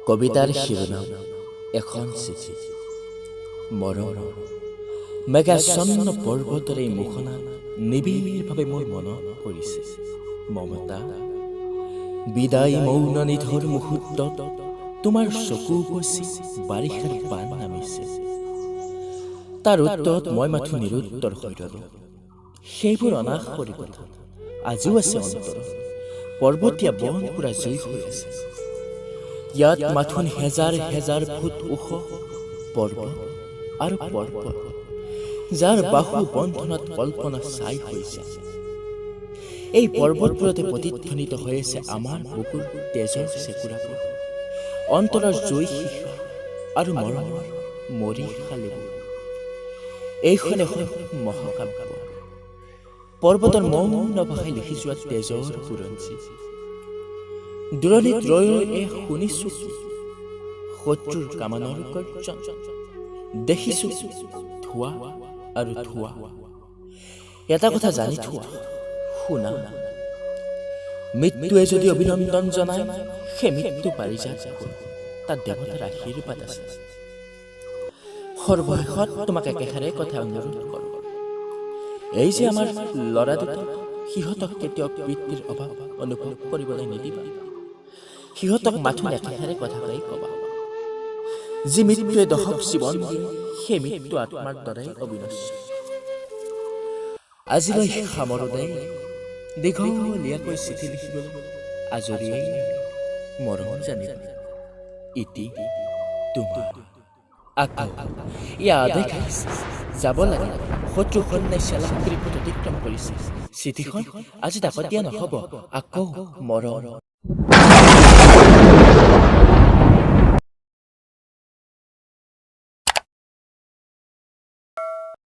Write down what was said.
কবিতাৰ শিৰোনাম এখন চিঠি। মৰম মেঘাচ্ছন্ন পৰ্বতৰ এই মোহনা নিবিড়ভাৱে মোৰ মনত পৰিছে। মমতা, বিদায় মৌন নিধৰ মুহূৰ্তত তোমাৰ চকু উপচি বাৰিষাৰ বান নামিছে। তাৰ উত্তৰত মই মাথো নিৰুত্তৰ হৈ ৰলো। সেইবোৰ অনাসৰী কথা আজিও আছে অন্তৰত। পৰ্বতীয়া বন পুৰা জুই হৈ আছে। ইয়াত মাথোন হেজাৰ হেজাৰ ফুট ওখ পৰ্বত আৰু পৰ্বত, যাৰ বাহু বন্ধনত কল্পনা ছাই হৈ যায়। এই পৰ্বতবোৰতে প্ৰতিধ্বনিত হৈ আছে আমাৰ বুকুৰ তেজৰ চেকুৰাবোৰ, অন্তৰৰ জুই শিখা আৰু মৰমৰ মৰিশালিবোৰ। এইখন এখন মহাকাব্য, পৰ্বতৰ মৌন ভাষাই লিখি যোৱা তেজৰ বুৰঞ্জী। দূৰণিত ৰৈ ৰৈ এ শুনিছো শত্ৰুৰ কামানৰ গৰ্জন, দেখিছো ধোঁৱা আৰু ধোঁৱা। এটা কথা জানি থোৱা শুনা, মৃত্যুৱে যদি অভিনন্দন জনায়, সেই মৃত্যু পাৰিজাত ফুল, তাত দেৱতাৰ আশীৰ্বাদ আছে। সৰ্বশেষত তোমাক একেষাৰে কথা অনুৰোধ কৰোঁ, এই যে আমাৰ ল'ৰা দুটা, সিহঁতক কেতিয়াও পিতৃৰ অভাৱ অনুভৱ কৰিবলৈ নিদিবা। সিহঁতক মাথোন একেষাৰে কথাকেই ক'বা, যি মৃত্যুৱে দহক জীৱন দিয়ে, সেই মৃত্যু আত্মাৰ দৰেই অবিনশ্বৰ। আজিলৈ সামৰো দেই। দীঘলীয়াকৈ চিঠি লিখিবলৈ আজৰিয়েই নাই। মৰম জানিবা, ইতি তোমাৰ। আকৌ ই আদেশ আহিছে, যাব লাগে। শত্ৰু সৈন্যই চেলাকুৰি পথ অতিক্ৰম কৰিছে। চিঠিখন আজি ডাকত দিয়া নহ'ব। আকৌ মৰম।